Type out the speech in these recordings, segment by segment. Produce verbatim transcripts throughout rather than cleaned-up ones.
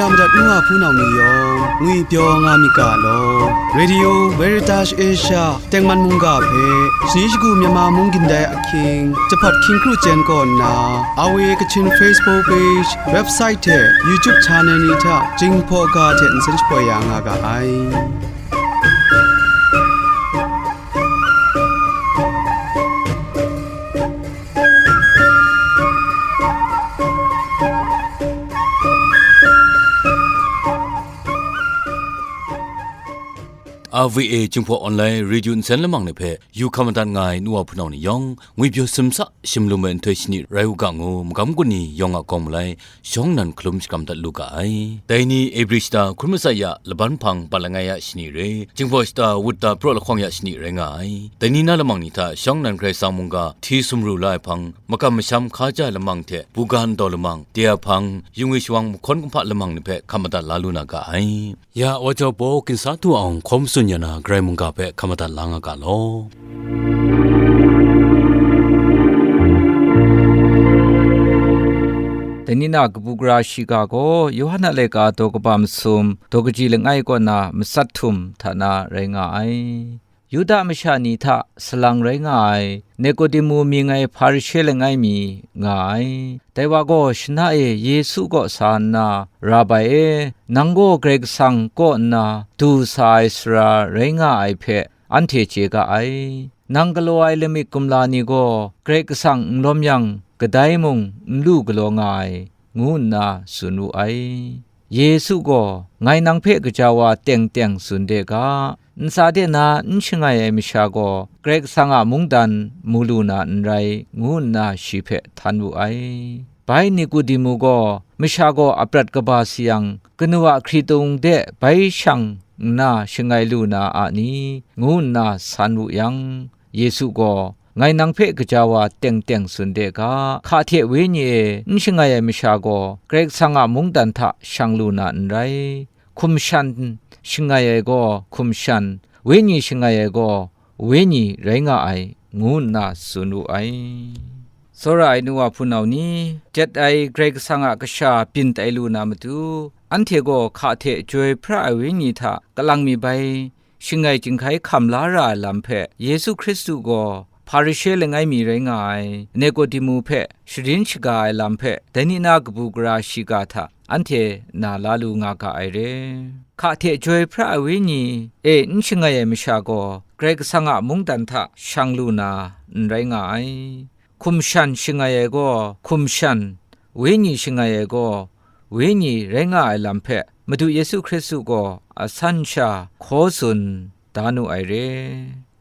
Madat nu a hpunau ni yawng ngwipyaw nga myit ga law. Radio Veritas Asia tengman mungga hpe shani shagu Myanmar mung gindai ahkying, jahpawt hkying kru chyen kaw nna, R V A Kachin Facebook page, website hte YouTube channel ni hta Jinghpaw ga hte nsen shapoi ya nga ga ai. R V A Jinghpaw Online Radio nsen lamang ni hpe yu hkam madat nga ai nu wa hpunau ni yawng, ngwipyaw simsa shim lum ai nhtoi shani rai u ga ngu, magam gun ni yawng a kawng malai, shawng nnan hkalum shakram dat lu ga ai. Dai ni Ebri shata hkun masai ya laban hpang bat langai a shani re, Jinghpaw shata wut da praw lahkawng ya shani rai nga ai. Dai ni na lamang ni hta shawng nnan Karai Kasang mungga hti sumru la ai hpang, makam masham hkaja lamang hte buga ndaw lamang, de a hpang, yungwi shawang mahkawn kumhpa lamang ni hpe hkam madat la lu na ga ai. Ya, wa jau baw ginsa du awng hkawm tsun ya na, Karai mungga hpe hkam madat la nga ga law. Dai ni na kabu gara shiga gaw, Yawhan a laika daw kaba masum, daw kaji langai kaw na matsat htum hta na rai nga ai. Yuda masha ni hta salang rai nga ai Nikodimu mying ai Hparishe langai mi nga ai. Dai wa gaw shana e Yesu kaw sa nna, "Rabai e, nang gaw Karai Kasang kaw nna du sa ai sara rai nga ai hpe anhte chye ga ai. Nang galaw ai lamik kumla ni gaw Karai Kasang n lawm yang, kadai mung n lu galaw nga ai," ngu nna tsun wu ai. Yesu gaw, "Ngai nang hpe gaja wa teng teng tsun de ga, ntsa de na n shangai ai masha gaw Karai Kasang a mungdan mu lu na n rai," ngu nna shi hpe htan wu ai. Bai Nikodimu gaw, "Masha gaw aprat kaba sayang, kanu a hkritung de bai shang nna shangai lu na a ni?" ngu nna san wu yang, Yesu gaw, "Ngai nang hpe gaja wa teng teng tsun de ga, hka hte wenyi e n shangai ai masha gaw Karai Kasang a mungdan hta shang lu na n rai. Hkum shan shangai ai gaw hkum shan, wenyi shangai ai gaw wenyi rai nga ai," ngu nna tsun wu ai. Tsawra ai nu wa hpunau ni, jet ai Karai Kasang a kasha byin tai lu na matu, anhte gaw hka hte joi hpra ai wenyi hta kalang mi bai shangai chyinghkai hkam la ra ai lam hpe, Yesu Hkristu gaw Hparishe langai mi rai nga ai Nikodimu hpe sharin shaga ai lam hpe, dai ni na kabu gara shiga hta anhte na la lu nga ga ai re. Hka hte joi hpra ai wenyi e n shangai ai masha gaw Karai Kasang a mungdan hta shang lu na n rai nga ai. Hkum shan shangai ai gaw hkum shan, wenyi shangai ai gaw wenyi rai nga ai lam hpe, Madu Yesu Hkristu gaw a san sha hkaw tsun da nu ai re.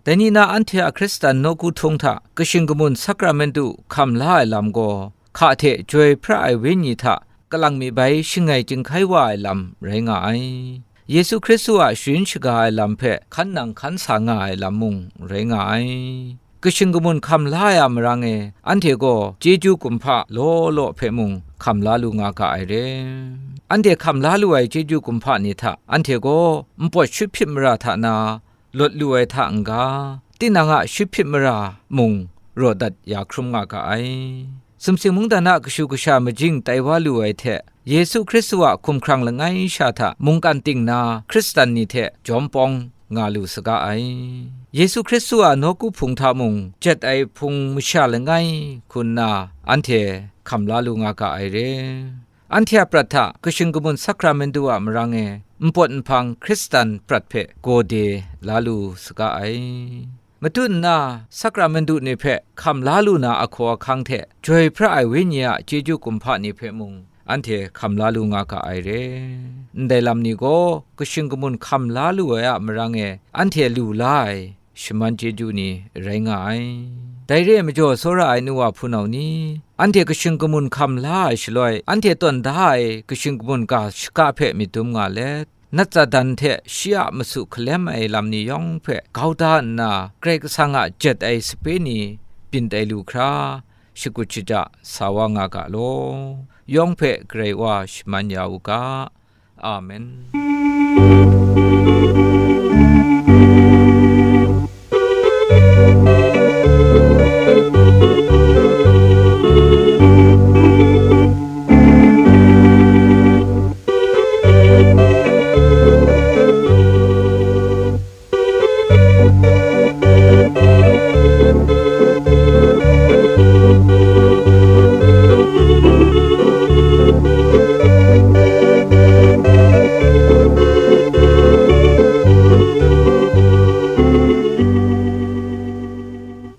Dai ni na anhte a Hkristan nawku htung hta kashing kamun sakramentu hkam la ai lam gaw, hka hte joi hpra ai wenyi hta kalang mi bai shangai chyinghkai wa ai lam rai nga ai. Yesu Hkristu a sharin shaga ai lam hpe hkan nang hkan sa nga ai lam mung rai nga ai. Kashing kamun hkam la ai a marang e, anhte gaw chyeju kumhpa law law hpe mung hkam la lu nga ga ai re. Anhte hkam la lu ai chyeju kumhpa ni hta anhte gaw npawt shut hpyit mara hta na lawt lu ai hta n-ga, tinang a shut hpyit mara mung raw dat ya hkrum nga ga ai. Sumsing mungdan a kashu kasha majing tai wa lu ai hte, Yesu Hkristu a hkumhkrang langai sha hta mungkan ting na Hkristan ni hte jawm pawng nga lu saga ai. Yesu Hkristu a nawku hpung hta mung jet ai hpung masha langai hku nna anhte hkam la lu nga ga ai re. Anhte a prat hta kashing kamun sakramentu a marang e npawt nhpang Hkristan prat hpe gawde la lu saga ai. Matut nna, sakramentu ni hpe hkam la lu na ahkaw ahkang hte, joi hpra ai Wenyi a chyeju kumhpa ni hpe mung anhte hkam la lu nga ga ai re. Ndai lam ni gaw, kashing kamun hkam la lu ai a marang e, anhte lu la ai shaman chyeju ni rai nga ai. Dai re ai majaw, tsawra ai nu wa hpunau ni, anhte kashing kamun hkam la ai shaloi, anhte tawn da ai kashing kamun ga shaka hpe myit dum nga let, Nat Satan hte shi a masu hkalem ai lam ni yawng hpe grau da nna, Karai Kasang a jet ai sape ni byin tai lu hkra, shakut shaja sa wa nga ga law. Yawng hpe Karai Wa shaman ya u ga. Amen.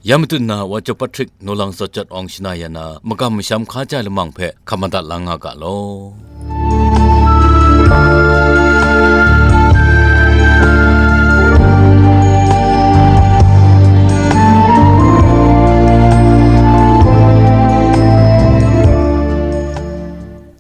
Ya matut na Wa Chyawm Patrick, Nolang Tsawt Chyawt Awng Shana Ya Na, Makam Masham Hkaja Lamang hpe hkap madat la nga ga law.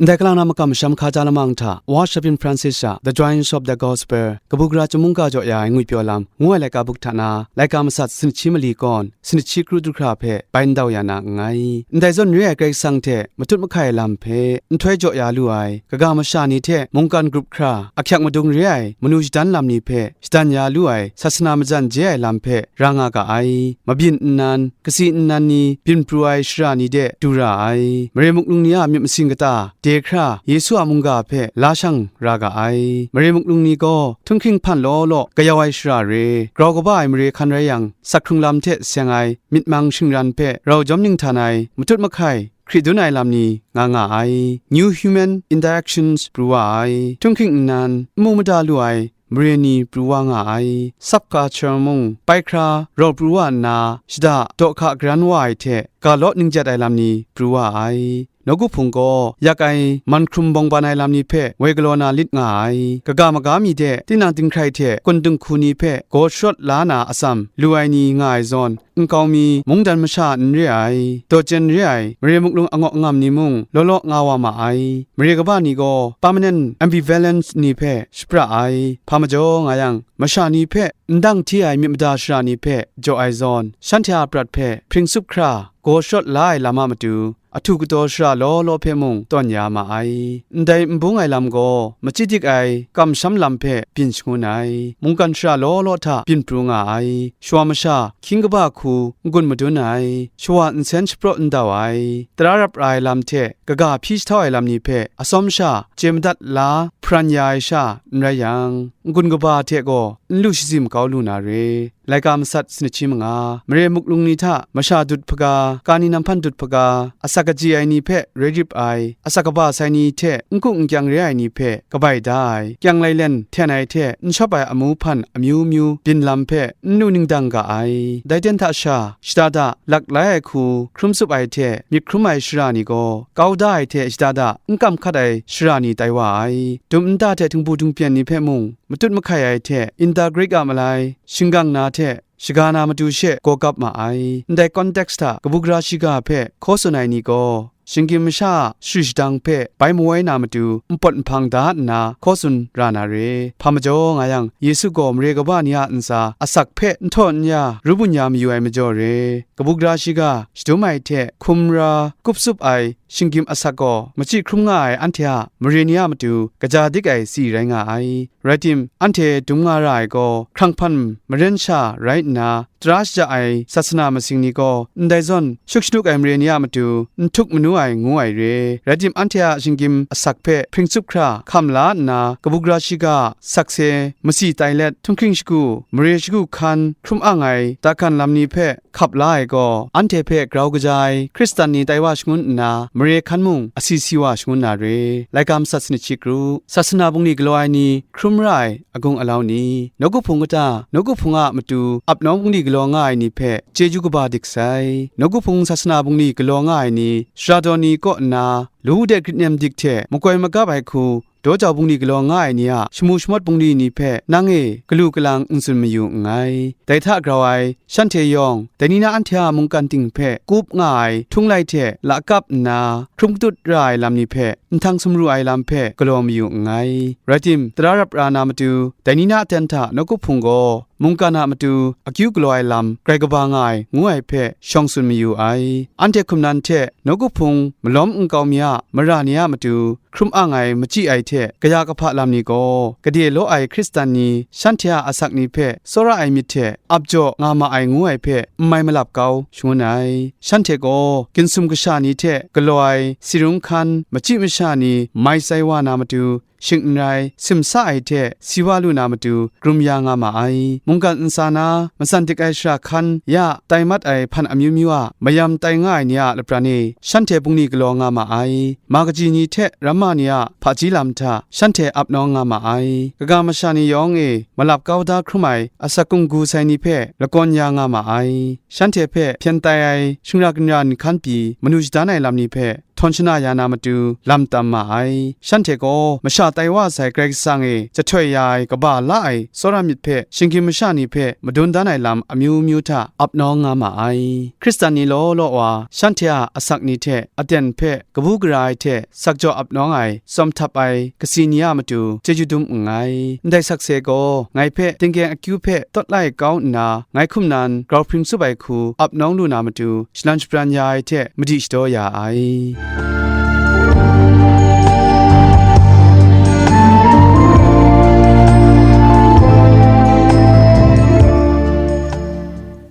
Ndai kalang na Makam Masham Hkaja Lamang hta, Worship in Francis a The Joys of the Gospel, Kabu Gara Chyum Mungga Jaw Ya Ai Ngwipyaw Lam, ngu ai laika buk hta na, laika masat sanit shi mali kawn, sanit shi kru du hkra hpe bai ndau ya na nngai. Ndai zawn re ai Karai Kasang hte matut mahkai ai lam hpe nhtoi jaw ya lu ai, kaga masha ni hte mungkan grup hkra ahkyak madung re ai manu shadan lam ni hpe shadan ya lu ai sasana majan je ai lam hpe ra nga ga ai. Mabyin nnan, kasi nnan ni byin pru ai shara ni de du ra ai. Mare muklung ni a myit masin kata de hkra Yesu a mungga hpe la shang ra ga ai. Mare muklung ni gaw htunghking hpan law law kayau ai shara re, grau kaba ai mare hkan rai yang, sak hkrung lam hte seng ai myit mang shingran hpe rau jawm ninghtan ai matut mahkai hkri dun ai lam ni nga nga ai. New human interactions pru wa ai. Htunghking nnan, n mu mada lu ai mare ni pru wa nga ai. Subculture mung pai hkra rau pru wa nna, shada daw hka garan wa ai hte ga law ning jat ai lam ni pru wa ai. Nawku Hpung gaw yak ai man hkrum bawng ban ai lam ni hpe woi galaw na lit nga ai. Kaga maga mi de tinang dinghkrai hte kun dinghku ni hpe gaw sharawt la na atsam lu ai ni nga ai zawn, nkau mi, mungdan masha n re ai, dawjen re ai, mare muklung angawk angam ni mung law law nga wa ma ai. Mare kaba ni gaw permanent ambivalence ni hpe shapra ai. Hpa majaw nga yang, masha ni hpe n dang hti ai myit mada shara ni hpe jaw ai zawn, shanhte a prat hpe hpring tsup hkra gaw sharawt la ai lam a matu, ahtu kataw shara law law hpe mung tawn ya ma ai. Ndai n bung ai lam gaw, machyi dik ai kamsham lam hpe byin shangun ai, mungkan shara law law hta byin pru nga ai, shawa masha, hkying kaba hku n-gun madun ai, shawa nsen shapraw ndau ai, tara rap ra ai lam hte kaga hpyi jahtau ai lam ni hpe atsawm sha chye madat la hparan ya ai sha n rai yang, n-gun kaba hte gaw n lu shazi makau lu na re. Laika masat sanit shi manga, mare muklung ni hta masha dut hpaga, ka ni namhpan dut hpaga, asak kaji ai ni hpe rai rip ai, asak kaba sai ni hte n ku n kyang re ai ni hpe kabai da ai, kyang lailen hten ai hte n shawp ai amu hpan amyu myu byin lam hpe n lu ning dang ga ai. Dai ten hta sha, shada da lak lai ai hku hkrum tsup ai hte myit hkrum ai shara ni gaw, kau da ai hte shada da n kam hkat ai shara ni tai wa ai. Dum nta hte htingbu htingpyen ni hpe mung matut mahkai ai hte, nta Grik a malai, shinggang na hte shaga na matu she gaw gap ma ai. Ndai context hta kabu gara shiga hpe hkaw tsun ai ni gaw, shinggyim masha a shari shadang hpe bai mawai na matu npawt nhpang da nna hkaw tsun ra na re. Hpa majaw nga yang, Yesu gaw mare kaba ni a ntsa asak hpe n htaw n ya, ru bun ya mayu ai majaw re. Kabu gara shiga shadum ai hte hkum ra kup tsup ai shinggyim asak gaw, machyi hkrum nga ai anhte a mare ni a matu kaja dik ai tsi rai nga ai. Rai tim, anhte dum nga ra ai gaw, hkrang hpan maren sha rai nna, tara shaja ai sasana masing ni gaw, ndai zawn shuk shanuk ai mare ni a matu n htuk manu ai ngu ai re. Rai tim, anhte a shinggyim asak hpe hpring tsup hkra hkam la nna, kabu gara shiga a sakse masi tai let, htunghking shagu, mare shagu hkan hkrum ang ai dakan lam ni hpe hkap la ai gaw, anhte hpe grau kaja ai Hkristan ni tai wa shangun nna, mare hkan mung asi si wa shangun na re. Laika masat sanit shi kru. Sasana bungli galaw ai ni hkrum ra ai agung alau ni, nawku hpung kata, nawku hpung a matu ap nawng bungli galaw nga ai ni hpe chyeju kaba dik sai. Nawku hpung sasana bungli galaw nga ai ni, sara daw ni kaw nna, lu de grit nem dik hte makoi magap ai hku, daw jau bungli galaw nga ai ni a shamu shamawt bungli ni hpe nang e galu galang n tsun mayu nngai. Dai hta grau ai, shanhte yawng, dai ni na anhte a mungkan ting hpe kup nga ai htung lai hte lakap nna, hkrum katut ra ai lam ni hpe nhtang sumru ai lam hpe galaw mayu nngai. Rai tim, tara rap ra na matu, dai ni na aten hta nawku hpung gaw mungkan a matu akyu galaw ai lam grai kaba nga ai, ngu ai hpe shawng tsun mayu ai. Anhte hkum nan hte nawku hpung malawm nkau mi a mara ni a matu hkrum ang ai machyi ai hte kaya kahpa lam ni gaw, gade law ai Hkristan ni shanhte a asak ni hpe tsawra ai myit hte ap jaw nga ma ai ngu ai hpe n mai malap kau shangun ai. Shanhte gaw ginsum kasha ni hte galaw ai, si rung hkan, machyi masha ni mai tsai wa na matu, shing n rai, simsa ai hte si wa lu na matu, krum ya nga ma ai. Mungkan ntsa na, matsan dik ai shara hkan ya tai mat ai hpan amyu myu a mayam tai nga ai ni a lapran e, shanhte bungli galaw nga ma ai. Ma kaji ni hte ramma ni a hpaji lam hta shanhte ap nawng nga ma ai. Kaga masha ni yawng e malap kau da hkrum ai asak kunggu sai ni hpe lakawn ya nga ma ai. Shanhte hpe hpyen tai ai shingra ginra nhkan pyi manu shadan ai lam ni hpe htawn shana ya na matu lam tam ma ai. Shanhte gaw masha tai wa sai Karai Kasang e jahtoi ya ai kaba la ai tsawra myit hpe shinggyim masha ni hpe madun dan ai lam amyu myu hta ap nawng nga ma ai. Hkristan ni law law wa shanhte a asak ni hte aten hpe kabu gara ai hte sakjaw ap nawng ai, tsawm htap ai kasi ni a matu chyeju dum nngai. Ndai sakse gaw ngai hpe tingkeng akyu hpe tawt lai kau nna, ngai hkum nan grau hpring tsup ai hku ap nawng lu na matu, shalan shabran ya ai hte madi shadaw ya ai.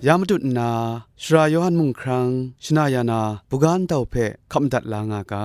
Ya matut nna, Sara Yawhan mung hkrang shana ya na buga ntau hpe hkap madat la nga ga.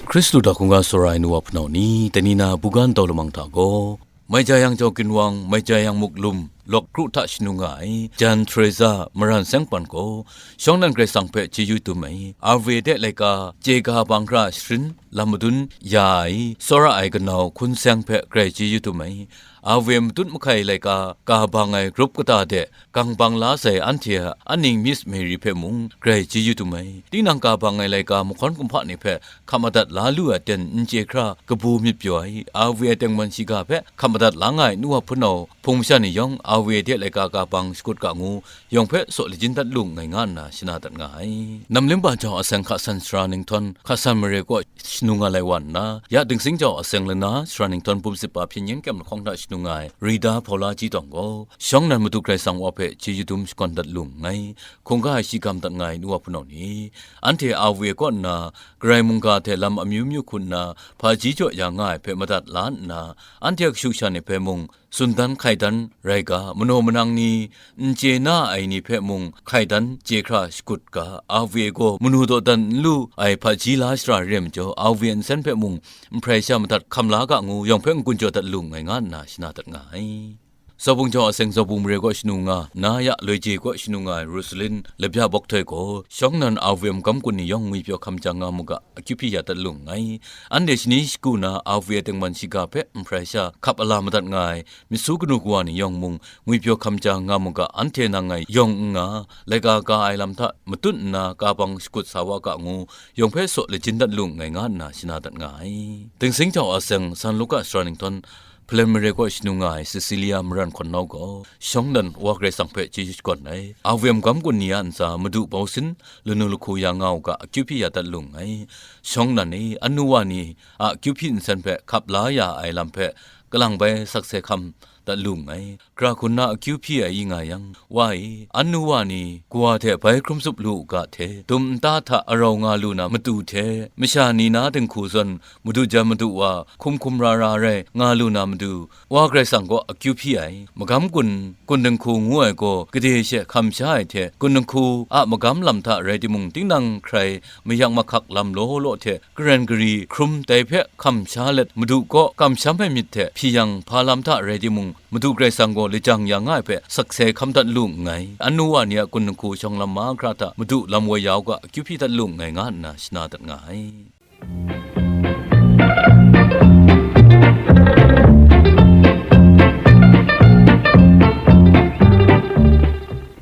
Hkristu hta hkungga tsawra ai nu wa hpunau ni, dai ni na buga ntau lamang hta gaw, Mai ja yang jau ginwang, mai ja yang muk lum, lawk kru hta shanu nga ai, jan Teresa maran seng pan gaw, shawng nan Karai Kasang hpe chyeju dum ai, R V A de laika chye ga bang hkra sharin lam madun ya ai, tsawra ai kanau hkun seng hpe grai chyeju dum ai, R V A matut mahkai laika ga bang ai grup kata de gang bang la sai anhte a aning Miss Mary hpe mung grai chyeju dum ai, tinang ga bang ai laika mahkawn kumhpa ni hpe hkap madat la lu ai aten n chye hkra kabu myit pyaw ai, R V A tengman shiga hpe hkap madat la nga ai nu wa hpunau hpung masha ni yawng, R V A de laika ga bang shakut ga ngu, yawng hpe saw lajin dat lu nngai nga nna shana dat nga ai. Namlimba jau aseng hka san sara ninghtawng hka san mare kaw shanu nga lai wa nna, ya Dingsing jau aseng lana sara ninghtawng bum sitpa hpyen yen kyam lahkawng hta shanu nga ai Rida Paula Ji Tawng gaw, shawng nan Madu Karai Kasang wa hpe chyeju dum shakawn dat lu nngai. Hkungga ai shi gam dat nga ai nu wa hpunau ni, anhte R V A kaw nna, Karai mungga hte lam amyu myu hku nna hpaji jaw ya nga ai hpe madat la nna, anhte a kashu kasha ni hpe mung tsun dan hkai dan rai ga, manaw manang ni n chye na ai ni hpe mung hkai dan chye hkra shakut ga, R V A gaw manu dawdan n lu ai hpaji la shara re ai majaw, R V A nsen hpe mung n hprai sha madat hkam la ga ngu, yawng hpe n-gun jaw dat lu nngai nga nna shana dat nga ai. Zawbung jau aseng Zawbung mare kaw shanu nga, na ya Loije kaw shanu nga ai Rosalin Labya Bawk Htoi gaw, shawng nan R V A magam kun ni yawng ngwipyaw hkam ja nga mu ga, akyu hpyi ya dat lu nngai. Anhte shani shagu na R V A tengman shiga hpe n hprai sha hkap ala madat nga ai, myit su kanu kawa ni yawng mung ngwipyaw hkam ja nga mu ga, anhte nang ngai yawng n nga, laika ka ai lam hta matut nna ka bang shakut sa wa ga ngu, yawng hpe saw lajin dat lu nngai nga nna shana dat nga ai. Dingsing jau aseng San Luka sara ninghtawng, Hpalen mare kaw shanu nga ai Cecilia Maran Hkawn Nau gaw, shawng nan Wa Karai Kasang hpe chyeju shakawn ai, R V A magam kun ni a ntsa Madu bau sin lanu lahku ya nga u ga, akyu hpyi ya dat lu nngai. Shawng nan e, anu wa ni a akyu hpyi nsen hpe hkap la ya ai lam hpe kalang bai sakse hkam dat lu nngai. Gara hkun na akyu hpyi ai i nga yang, Wa e, anu wa ni kawa hte bai hkrum tsup lu u ga hte, dum nta hta arau nga lu na matu hte, masha ni na dinghku zawn, Madu jan Madu wa hkum hkum ra ra rai nga lu na matu, Wa Karai Kasang gaw akyu hpyi ai, magam kun, kun dinghku ngu ai gaw gade she hkam sha ai hte, kun dinghku a magam lam hta rai timung, tinang hkrai mayak mahkak lam law law hte, karen gari hkrum dai hpe hkam sha let, Madu kaw kamsham ai myit hte hpyi yang, hpa lam hta rai timung, Madu Karai Kasang gaw lajang ya nga ai hpe sakse hkam dat lu nngai. Anu wa ni a kun dinghku shawng lam mahkra hta Madu lam woi ya u ga, akyu hpyi dat lu nngai nga nna shana dat nga ai.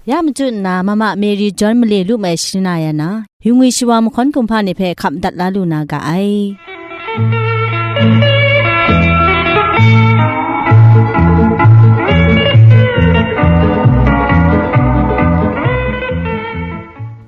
Ya machyu nna, Mama Mary John male lu mai shana ya na, yu ngwi shawa mahkawn kumhpa ni hpe hkap dat la lu na ga ai.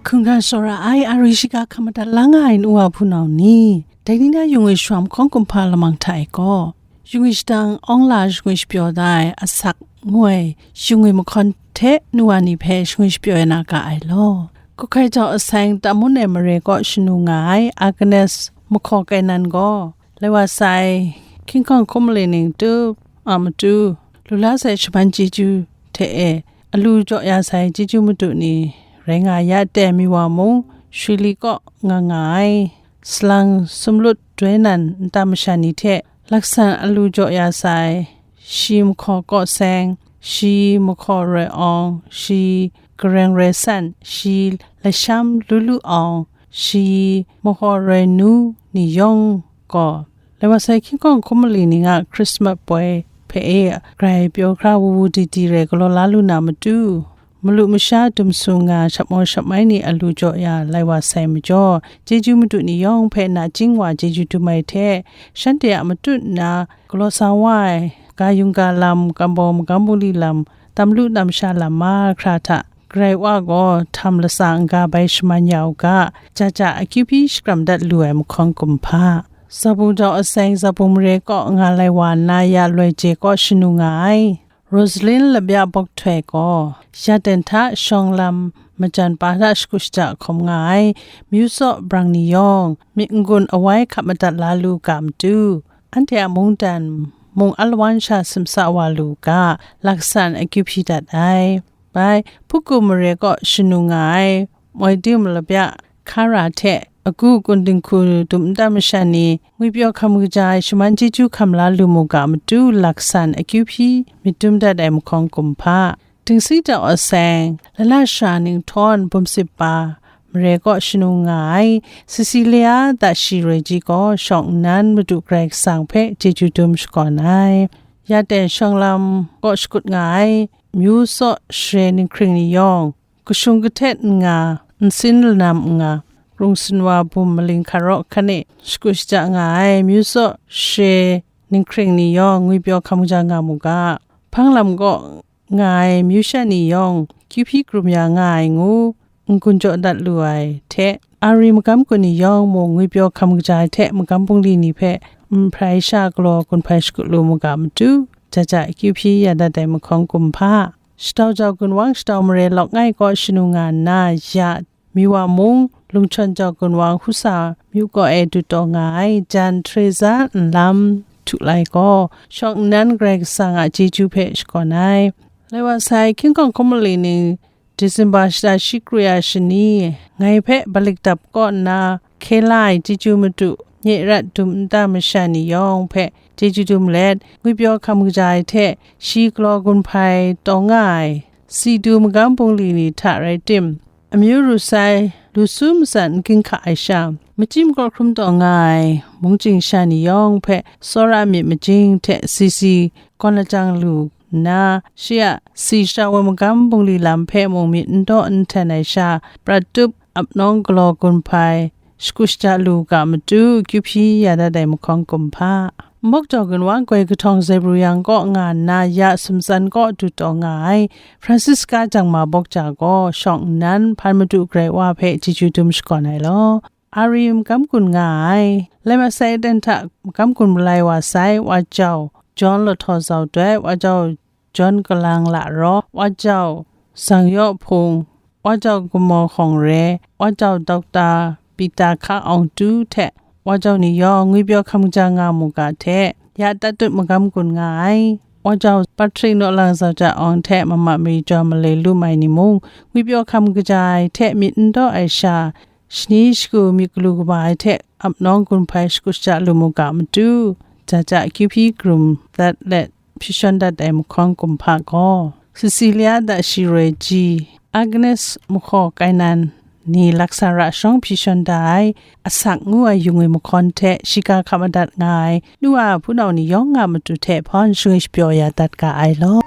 Hkungga tsawra ai, a ri shiga hkam madat la nga ai nu wa hpunau ni, dai ni na yu ngwi shawa mahkawn kumhpa lamang hta e gaw, yu ngwi shadang awng la yu ngwi shapyaw da ai asak ngu ai yu ngwi mahkawn hte nu wa ni hpe yu ngwi shapyaw ya na ga ai law. Kahkai jau aseng Tamun e mare kaw shanu nga ai Agnes Mahkaw Kainan gaw, lai wa sai, Hkying hkawng hkum mali ning tup a matu, lu la sai shaman chyeju hte e, alu jaw ya sai chyeju madu ni rai nga ya teng, mi wa mung, Shwi li kaw nga nga ai, salang sumlut doi nan nta masha ni hte laksan alu jaw ya sai, shi mahkaw kaw seng, shi mahkaw roi awng, shi gareng roi san, shi lasham lu lu awng, shi mahkaw roi nu ni yawng gaw, lai wa sai hkying hkawng hkum mali ning a Hkrismat poi hpe e, grai pyaw hkra wu wu di di rai galaw la lu na matu, malu masha dum sung nga shapmaw shapmai ni alu jaw ya lai wa sai majaw, chyeju madu ni yawng hpe nachying wa chyeju dum ai hte, shanhte a matut nna galaw sa wa ai, ga yung ga lam, kambawng magam bungli lam, tam lu tam sha lam mahkra hta, Karai Wa gaw htam latsa n-ga bai shaman ya u ga, ja ja akyu hpyi shakram dat lu ai mahkawn kumhpa. Zabung jau aseng, Zabung mare kaw nga lai wa nna ya loi je kaw shanu nga ai. Rosalin Labya Bawk Htoi gaw, ya ten hta shawng lam majan pa hta shagu shaja hkawm nga ai, Myu Saw brang ni yawng, myit n-gun awai hkap madat la lu ga matu, anhte a mungdan mung alawan sha simsa wa lu ga, laksan akyu hpyi dat ai. Bai, Hpuku mare kaw shanu nga ai, Moi Dim Labya Hkara hte agu kun dinghku dum nta masha ni, ngwipyaw hkam kaja ai shaman chyeju hkam la lu mu ga matu, laksan akyu hpyi myit dum dat ai mahkawn kumhpa. Dingsi Dau Aseng, Lana Sara Ninghtawng Bum Sip Pa mare kaw shanu nga ai, Cecilia Dashi Roi Ji gaw shawng nnan Madu Karai Kasang hpe chyeju dum shakawn ai. Ya ten shawng lam kaw shakut nga ai, Myu Saw Share Ninghkring ni yawng, kashung kahtet n nga, nsin lanam n nga, Rung Sinwa Bum Maling Hkaraw hkan e shagu shaja nga ai, Myu Saw Share Ninghkring ni yawng ngwipyaw hkam kaja nga mu ga, hpang lam kaw nga ai myu sha ni yawng kyu hpyi krum ya nga ai ngu n-gun jaw dat lu ai hte, Ari magam gun ni yawng mung ngwipyaw hkam kaja ai hte magam bungli ni hpe n hprai sha galaw gun hpai shakut lu mu ga matu, ja ja kyu hpyi ya dat ai mahkawn kumhpa. Shatau jau gunwang Shatau mare lawk ngai kaw shanu nga nna ya, mi wa mung, Lungchawn jau gunwang Husa myu kaw e du taw nga ai jan Teresa nlam htu lai gaw, shawng nnan Karai Kasang a chyeju hpe shakawn ai. Lai wa sai, hkying hkawng hkum mali ning, Disemba shata shi kru ya shani, ngai hpe Balik Dap kaw nna hkye la ai chyeju madu, nye rat dum nta masha ni yawng hpe chyeju dum let, ngwipyaw hkam kaja ai hte, shi galaw gun hpai taw nga ai, si du magam bungli ni hta rai tim, amyu ru sai, lu su matsan n ging hka ai sha, machyi makaw hkrum taw nga ai mungchying sha ni yawng hpe tsawra myit majing hte si si gawn lajang lu nna, shi a si shara wa magam bungli lam hpe mung myit n daw n hten ai sha, prat tup ap nawng galaw gun hpai, shagu shaja lu ga matu, kyu hpyi ya dat ai mahkawn kumhpa. Mbawk jau gunwang goi kahtawng Zebru yang kaw nga nna ya sumtsan kaw du taw nga ai, Francisca Jangma Bawk Ja gaw shawng nnan hpan Madu Karai Wa hpe chyeju dum shakawn ai law, Ari magam gun nga ai, Lai Masai aten hta magam gun malai wa sai, Wa Jau John Lahtaw Zau Doi, Wa Jau John Kalang La Raw, Wa Jau Zang Yaw Hpung, Wa Jau Gumau Hkawng Re, Wa Jau Dokta Pita Hka Awng Tu hte Wa Jau ni yawng ngwipyaw hkam kaja nga mu ga hte, ya Tatut magam gun nga ai, Wa Jau Patrick Naw Lang Zau Ja Awng hte Mama Mari Jaw Malai Lu Mai ni mung, ngwipyaw hkam kaja ai hte myit n daw ai sha, shani shagu myit galu kaba ai hte ap nawng gun hpai shagu shaja lu mu ga matu, ja ja kyu hpyi krum dat let hpyi shawn dat ai mahkawn kumhpa gaw, Cecilia Dashi Roi Ji, Agnes Mahkaw Kainan ni laksan ra shawng hpyi shawn da ai, Asak ngu ai yung e mahkawn hte shiga hkap madat nga ai nu a hpunau ni yawng a matu hte hpawn shangwi shapyaw ya dat ga ai law.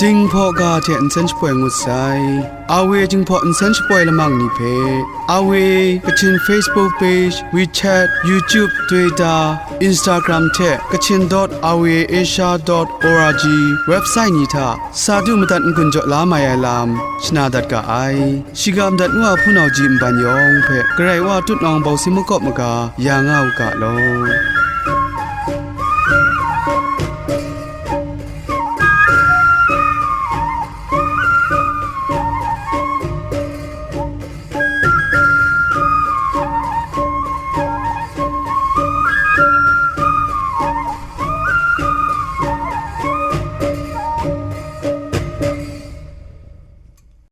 Jinghpaw ga hte nsen shapoi ngut sai. Awe Jinghpaw nsen shapoi lamang ni hpe, Awe Kachin Facebook page, WeChat, YouTube, Twitter, Instagram hte Kachin dot awe asia dot org website ni hta sa du madat n-gun jaw la mai ai lam shana dat ga ai. Shiga madat nu a hpunau ji nban yawng hpe Karai Wa tutnawng bau si makawp maga ya nga u ga law.